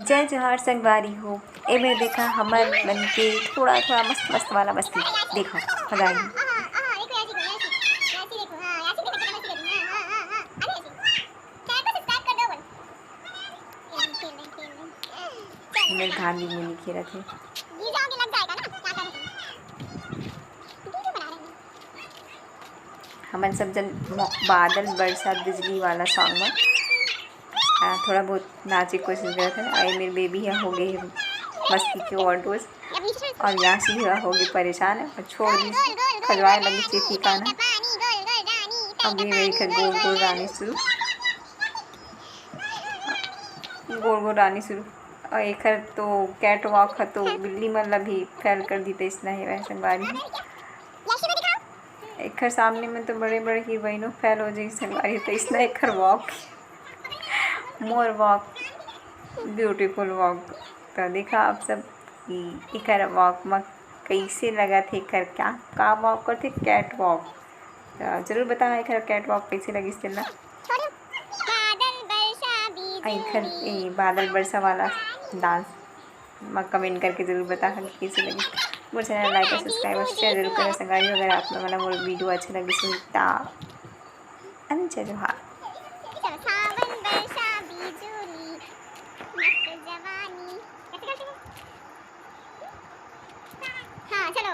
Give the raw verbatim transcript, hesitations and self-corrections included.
जय जोहार संगवारी हो। ए में देखा हमर मन के थोड़ा थोड़ा मस्त मस्त वाला मस्ती। देखो, मजा आई। मेरे धान भी मुनी खेलत हे। हमन सब जन बादल बरसा बिजली वाला सॉन्ग में थोड़ा बहुत नाचे कोशिश करत हे। अरे मेरे बेबी ह हो गे हे मस्ती के ओवरडोज। और यासी ह हो गे परेशान हे और छोड़ दी, खजवाए लगी चेती काना। अब ये मेरी घर गोल गोल रानी शुरू, गोल गोल रानी शुरू। और एकर तो कैट वॉक ह तो बिल्ली मन ला भी फैल कर दी, तइसना हे वह संगवारी। एकर सामने में तो बड़े बड़े हीरोइनो फैल हो जाई संगवारी, तइसना एकर वॉक, मोर वॉक, ब्यूटीफुल वॉक। तो देखा आप सब कि एकर वॉक में कैसे लगत हे, एकर क्या का वॉक करथे, कैट वॉक। तो जरूर बताओ एकर कैट वॉक कैसे लगिस तेला। एकर ए बादल बरसा वाला डांस में कमेंट करके जरूर बताहा कि कैसे लगिस। मोर चैनल लाइक और सब्सक्राइब और शेयर जरूर करो संगवारी। अगर आप लोगों ने मोर वीडियो अच्छे लगिस होही ता अन जय जोहार। हाँ चलो।